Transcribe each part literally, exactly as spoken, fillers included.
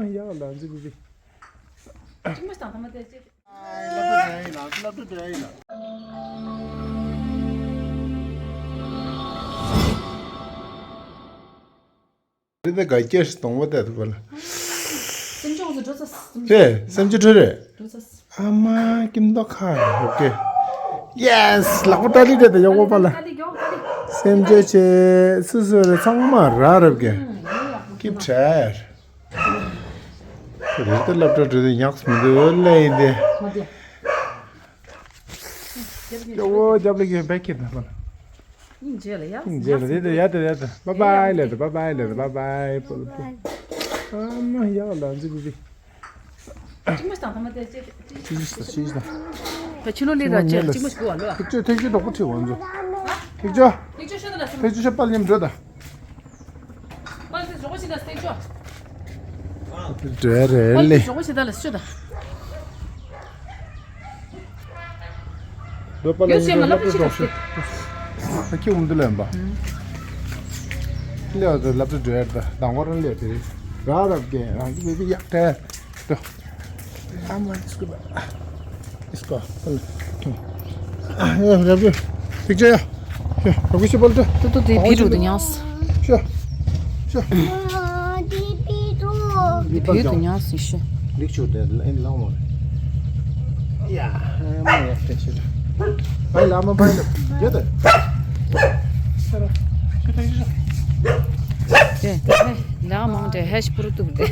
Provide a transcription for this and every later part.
ཡག་ལ་འཛི་བི་བི། གཅིག་མ་བཏང་ཐ་མ་དེ་ཅི། སློབ་གྲྭ་འགྲོ་ཡིན་ལ། སློབ་གྲྭ་འགྲོ་ཡིན་ལ། རེད་དེ་ག་སྐྱེས་སུ་གཏོང་བ་དེ་ཐུབ་པ་ལ། སེམས་ཅན་ཚོ་འགྲོ་ཚ་སེམས་རེད། སེམས་ཅན་འགྲོ་རེད། འགྲོ་ཚ། ཨ་མ་ཀིམ་ཏོ་ཁ་ཡོད་ཀེ། ཡེས། ལག་པ་ཏ་ལི་རེད་དེ་ཡོག་པ་ལ། ཏ་ལི་ཡོག་ཏ་ལི། སེམས་ཅན་ཆེ་སུ་སུ་རེད་ཚང་མ་ར་རབ་ཀེ། ཀིབ་ཁྲེར། རེད་དེ་སློབ་གྲྭ་འགྲོ་དུས་ཉག་མི་འདུག་ལེ་ཡིན་དེ། ཡོ་རྒྱབ་ལ་གི་བེག་ཁྱེར་ད་ལ། སྙིང་རྗེ་ལ་ཡ། སྙིང་རྗེ་ལ་ཡ་ད་ཡ་ད། བཱའི་བཱའི་ལེ་ད། བཱའི་བཱའི་ལེ་ད། བཱའི་བཱའི། ཨ་མ་ཡག་ལ་འཛི་བི་བི། གཅིག་མ་བཏང་ཐ་མ་དེ་ཅི། ཅི་ཞིག་ཅི་ཞིག་ད། ཕ་ཕྱི་ལོགས་ལས་ད་ཅི་གཅིག་མ་ཞིག་གོ་བ་ལོ། ཐེག་ཆོས་ཐེག་ཆོས་དོག་པོ་ཁྲིད་འོང་ཚོ། ཐེག་ཆོས། ཐེག་ཆོས་ཤོད་ད་ལ་སེམས། ཐེག་ཆོས་ཤོད་པ་ལེམ་འགྲོ་ད། པ་ལ་ཟོག་ཤི་ད་སྟེགས་ཆོག་འདྲ་རེད་པ་ལ་ལེ། ཟོག་ཤི་ད་ལ་ཤོད་ད། འདོད་པ་ལ་ཡོད་ཤེས་མ་ལབ་ཤི་ད་སྟེགས། ཁྱི་འུམ་དུ་ལེན་པ། ལེ་བ་དུ་ལབ་ཏུ་འདྲ་རེད་ད། དང་པོ་རང་ལེ་དེ་རེད། ར་རབ་རྒན་རང་གི་མི་བི་ཡག་དྲན། ཨ་མ་ལིས་ཀོ་ལིས་ཀོ། ཨ་ཡ་རབ་རྒྱུ། ཐིག་ཅེ་ཡ། ཤ་རབ་རྒྱུ་ཤ་པལ་ཏེ། ཏུ་ཏུ་དེ་བི་རུ་དུ་ཉངས། ཤ་ཤ། དེ་བི་རུ། དེ་བི་རུ་དུ་ཉངས་སི་ཤ། ལིག་ཆུ་དེ་ཨེ་ལང་མོ། ཡ་ཨ་མ་ཡ་ཏེ་ཤ། བའི་ལ་མ་བའི་ལ་ཡ་ཏེ། ཤ་ར་ཤ་ཏེ་ཤ། དེ་དེ་ལ་མང་དེ་ཧེ་ཤ་པུ་རུ་ཏུ་དེ།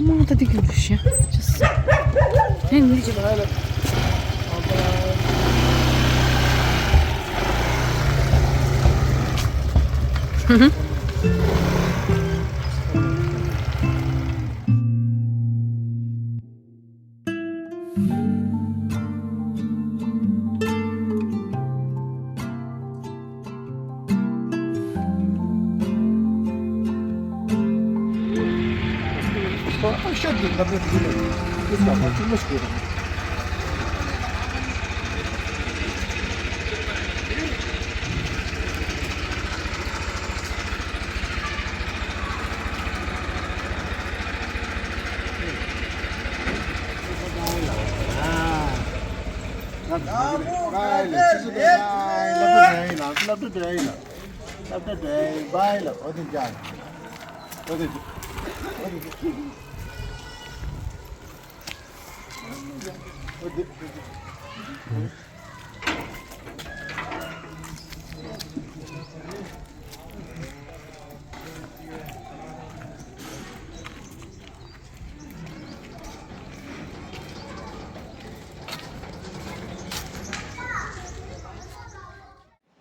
མང་ད་དེ་གི་རུ་ཤ། ཅི་སི། ཧེ་ངི་ཅི།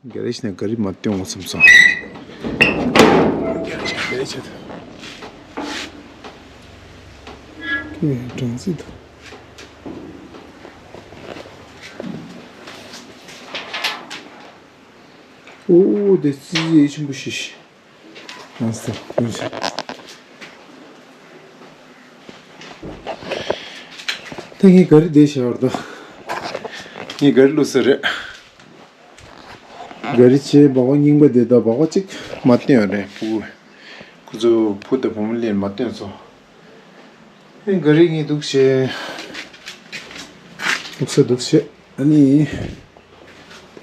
ག་རེ་ཞིག་ནས་ག་རེ་མ་སྟོན་འོང་བསམ་སོང་། ག་རེ་ཞིག་ག་རེ་བྱེད་ཐུབ། ཁྱེད་སྦྲང་རྩི་འདུག། ཨོ་དེ་རྩི་ཆེན་པོ་ཞིག་ལགས་སོ། ད་ངས་ག་རེ་བསྡད་བཞག་པ་རེད་ད། ངས་ག་རེ་བླུགས་ས་རེད། ག་རེ་བྱས་སྦག་སྦག་རྙིང་པ་དེ་དང་སྦག་སྦག་གཅིག་མ་བསྟན་པ་རེད་ཕྲུ་གུ། ཁོ་ཚོ་བུ་དང་བུ་མོ་ལེན་མ་བསྟན་སོང་། ཨེ་ག་རེ་ངས་འདུག་བྱས། འདུག་ས་འདུག་བྱས་ཨ་ནི།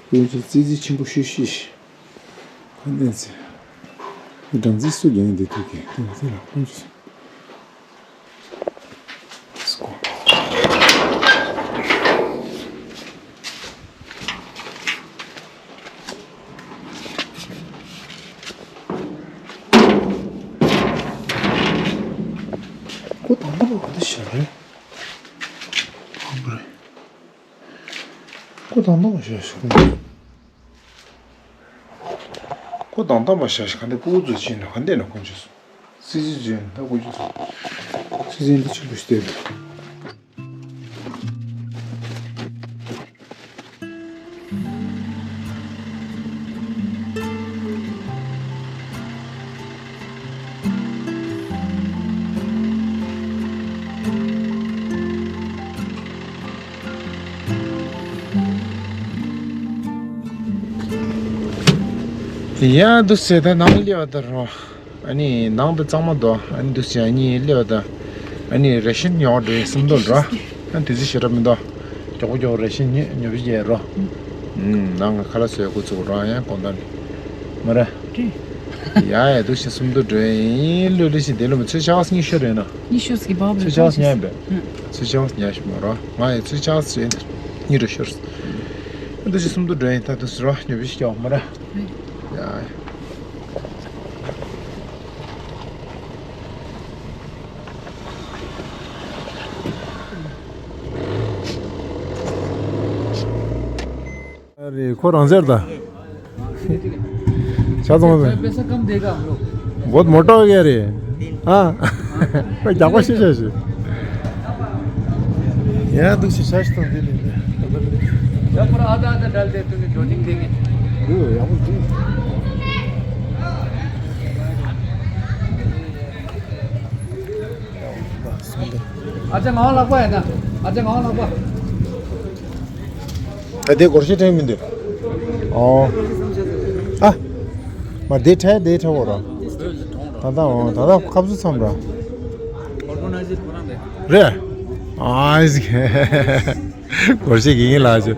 ཁོ་ཚོ་རྩི་རྩི་ཆེན་པོ་ཤོས་ཤིག་ག་ནས་ཟེར། སྦྲང་རྩི་སུ་རྒྱག་ཡིན་དེ་ཐུག་གི་དེ་ཚོ་ལ་ཁོང་ཚོ། སྐོ། ཁོ་དང་པོ་ག་འདྲ་བྱས་རེད། དང་པོ་རེད། ཁོ་དང་པོ་བྱས་ཤིག་ཁོ་དང་དམ་པ་ཞག་ཞིག་ག་འདྲ་ཕྲུ་གུ་ཚོ་ཕྱིན་ན་ག་འདྲ་ན་དཀོན་མཆོག་གསུམ། སྲིད་རྩེ་འཛིན་ད་དཀོན་མཆོག་གསུམ། སྲིད་རྩེ་འདི་ཆུ་བུ་ཞིག་སྟེར། ཡ་འདུག་ཟེར་ད་ནང་སླེབས་པ་ད་རོ། ཨ་ནི་ནང་དུ་གཙང་མ་འདུག་ཨ་ནི་འདུག་ཟེར་ཨ་ནི་སླེབས་པ་ད། ཨ་ནི་རེ་ཤན་ཉོ་འགྲོ་ཡི་སུམ་མདོ་འགྲོ། ཨ་ནི་དུས་ཚོད་ཞེ་དྲག་མི་འདུག་མགྱོགས་པོ་མགྱོགས་པོ་རེ་ཤན་ཉོས་ཉོ་བཞིན་རོ། ཨུམ། ནང་གི་ཁ་ལག་བཟོས་འགོ་བཙུགས་རོ། ཡང་དགོང་དག་ནས་མ་རེད། ཡ་ཡ་འདུག་ཟེར་སུམ་མདོ་འགྲོ་ཡིན་ལོས་ལོས་ཤིག་དེ་ལོ་མི་ཚོད་ཆ་ག་སྙིང་ཤོར་རེད་ན། ཉི་ཤུ་ཟིག་གི་བབ་རེད། ཚོད་ཆ་ག་ཉ་ཡིན་པས། ཚོད་ཆ་ག་ཉ་ཞིག་མ་རོ། ང་ཡི་ཚོད་ཆ་ག་ཟེར་ཡིན་ད་གཉིས་རེ་ཤོར། འདུག་ཟེར་སུམ་མདོ་འགྲོ་ཡིན་ད་འདུག་ཟེར་རོ། ཉོ་བཞིན་སྐྱོ་མ་རེད། ཡ། अरे, खो रंजर था। क्या तुम? पैसा कम देगा हम लोग। बहुत मोटा हो गया रे। हाँ। कोई जापा शीशा से। यार, तू शीशा से तो दे दे। या पर आधा आधा डाल दे, तूने दो तीन देंगे। दो, या वो दो। अच्छा, माहौल आपका है ना? अच्छा, माहौल आपका। ད་དེ་སྒོར་གཞས་དྲན་མི་འདུག་ཨོ། ཨ། མ་དེ་ཁྲལ་དེ་ཁྲལ་འོ་ར། ད་ད་འོ་ད་ད་ཁབ་ཟུ་ཚམ་ར། རེད། ཨ་ཨིས་སྒོར་གཞས་གི་ཡིན་ལ་ཅི།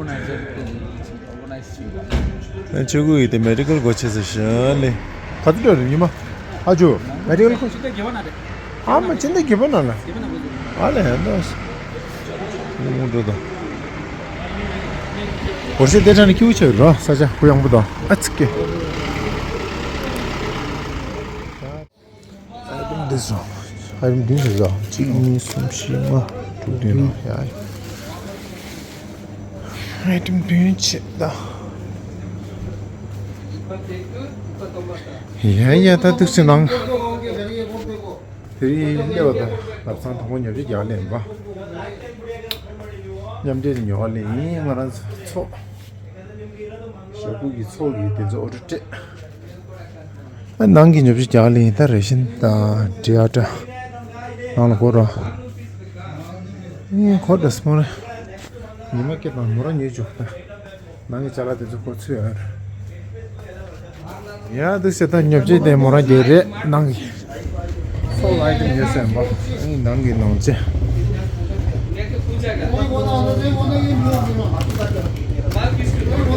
ཆུ་ཁུ་ཡི་དེ་མེ་ཌི་ཀལ་སྒོ་ཕྱེ་ཟེར་ཞིང་ལས། ག་ཚོད་འགྲོ་རེད་ཉི་མ། ཨ་ཇོ། མེ་ཌི་ཀལ་ཁོ། ཨ་མ་ཅི་འདི་རྒྱབ་ན་ལ། ཨ་ལས་ཡ་འདོ། ངུ་འགྲོ་དང་། སྒོར་གཞས་དེ་དྲན་ནས་ཁྱིའུ་ཆེ་རོ་ས་ཆ་ཧུ་ཡང་པོ་དང་ཨ་ཙི་ཀེ། ཨའི་ཊེམ་འདི་སོང་། ཨའི་ཊེམ་བདུན་ཟེར་ཟོ། གཅིག་གཉིས་གསུམ་བཞི་ལྔ་དྲུག་བདུན་རོ་ཡ། ཨའི་ཊེམ་བདུན་ཆེ་ད། ཡ་ཡ་ད་འདུག་སེ་ནང་། དེ་རིང་སླེབས་པ་དང་ལབ་ཚང་དང་པོ་ཉོ་ཆ་རྒྱག་ལེན་པ། མཉམ་འབྲེལ་ཉོ་བ་ལེན་ཡིན་ང་རང་ཚོ་ཚོགས། ཞོགས་པ་གི་ཚོགས་ཀྱི་དེ་ཚོ་ཨོ་ཌར་སྤྲད། ཨ་ནང་གི་ཉོ་ཆ་རྒྱག་ལེན་ཡིན་ད་རེ་ཤན་དང་འབྲི་ཨ་ཏྲ། ནང་ལ་གོ་ར། ཨེ་གོ་འདྲ་སི་མོ་ར། ཉི་མ་སྐྱེ་དང་མོ་ར་ཉོས་བཅུག་ད། ནང་གི་ཅ་ལག་དེ་ཚོ་ཁོ་ཚོས་ཨར། ཡ་འདུག་སེ་ད་ཉོ་ཆ་དེ་མོ་རང་རྒྱག་རེད་ནང་གི། ཚོགས་ལ་ཨའི་ཊེམ་ཉོས་སེམས་པ། ཨ་ནི་ནང་གི་ནང་ཆ།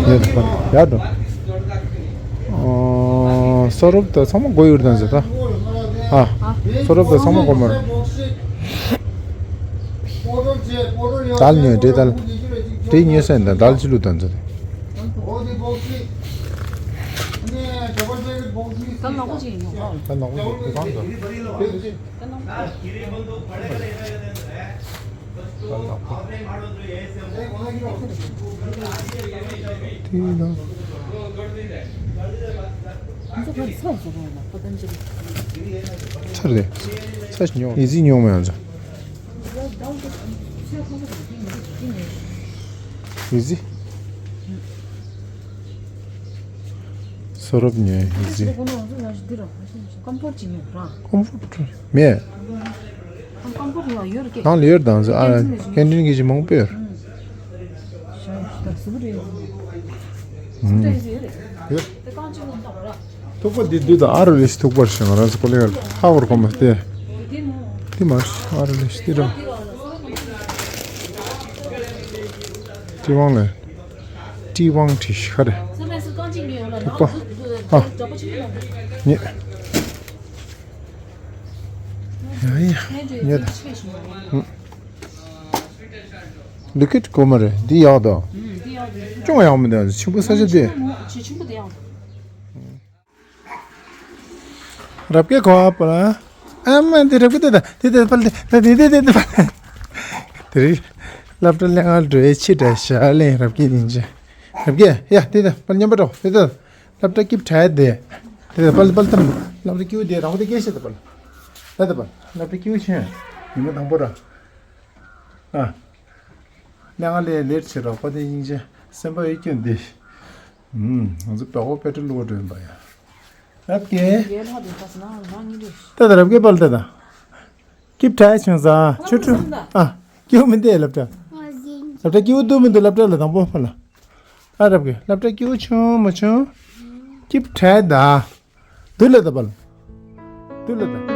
ཡ་འགྲོ། ཨོ། ས་རུབ་ད་ཚང་མ་གོ་ཡོད་དང་ཟེར་ད། ཨ། ས་རུབ་ད་ཚང་མ་གོ་མ་རེད། དལ་ཉོས་འདྲེ་དལ། འདྲེ་ཉོས་སེམས་ད་དལ་ཅི་ལུ་དང་ཟེར། ད་ནག་པོ་ཅིག་ཡིན་ནོ། ད་ནག་པོ་ཅིག་གང་ཟེར། ད་ནག་པོ། ཚར་རེད། ཚར་ཉོ། ཨི་ཟི་ཉོ་མ་ཡང་ཚར། ཨི་ཟི། སོ་རབ་ཉོས་ཨི་ཟི། ཀམ་ཕོར་ཅིག་ཉོས་ར། ཀམ་ཕོར་མེད། ཀམ་ཕོར་ཡང་ཡོད་རེད་ཀྱེ། ནང་ལ་ཡོད་དང་ཟེར་ཨ། ཀན་ཊིན་གི་ཅིག་མང་པོ་ཡོད། ཡོད། ཐུག་པ་འདི་འདི་དང་ཨ་རུ་རེ་ཞིག་ཐུག་པར་ཞིག་ང་རང་ཚོ་ཀོ་ལེ་ག་ཧ་བར་གོ་མ་སྟེ། དེ་མ་ཨ་རུ་རེ་ཞིག་དེ་རང་། ཏི་ཝང་ལ། ཏི་ཝང་ཁྲི་ཤ་རེ། ཐུག་པ། ཨ། ཉེ། ཡ་ཡ། ཉེ་ད། ལི་ཀིཌ་གོ་མ་རེད། འདི་ཡག་དོ། ཨུམ། འདི་ཡག་དོ། ཅུང་ཡག་མི་འདུག་ཆེན་པོ་ས་ཆ་དེ། ཆེ་ཆེན་པོ་དེ་ཡག་དོ། རབ་ཀྱི་གོ་བ་པ་ལ། ཨ་མ་འདི་རབ་ཀྱི་དེ་ད་དེ་དེ་པལ་དེ་དེ་དེ་དེ་དེ་པལ། དེ་རིང་སློབ་གྲྭ་ལས་ང་འགྲོ་ཡའི་ཕྱི་དྲ་ཞག་ལས་རབ་ཀྱི་ཡིན་ཅེ། རབ་ཀྱི་ཡ་དེ་དེ་པལ་མཉམ་པ་འགྲོ་དེ་དེ། སློབ་གྲྭ་སྐྱིབས་དྲག་དེ། དེ་དེ་པལ་པལ་དམ། སློབ་གྲྭ་སྐྱིབས་དེ་རང་དེ་སྐད་བཤད་དེ་པལ། ད་དེ་པལ་སློབ་གྲྭ་སྐྱིབས་ཆེན། ཉི་མ་དང་པོ་ར། ཨ། གནས་ང་ལས་ལེར་ཆེ་རོགས་པ་དེ་སྙིང་རྗེ་སེམས་པ་ཡོད་སྐྱོན་འདི། ཨུམ། ང་ཚོ་པ་ཧོ་པེ་ཏྲི་ལུ་བ་འགྲོ་ཡིན་པ་ཡ། རབ་ཀྱི། ད་ད་རབ་ཀྱི་པལ་ད་ད། སྐྱིབས་དྲག་བྱུང་ས་ཆུ་ཁྲུ། ཨ། སྐྱིབས་མི་འདུག་སློབ་གྲྭ། སློབ་གྲྭ་སྐྱིབས་འདུག་མི་འདུག་སློབ་གྲྭ་ལ་དང་པོ་ཕ་ལ། ཨ་རབ་ཀྱི་སློབ་གྲྭ་སྐྱིབས་བྱུང་མ་བྱུང་། སྐྱིབ་ཁྲལ་ད། དུ་ལ་ད་བལ། དུ་ལ་ད།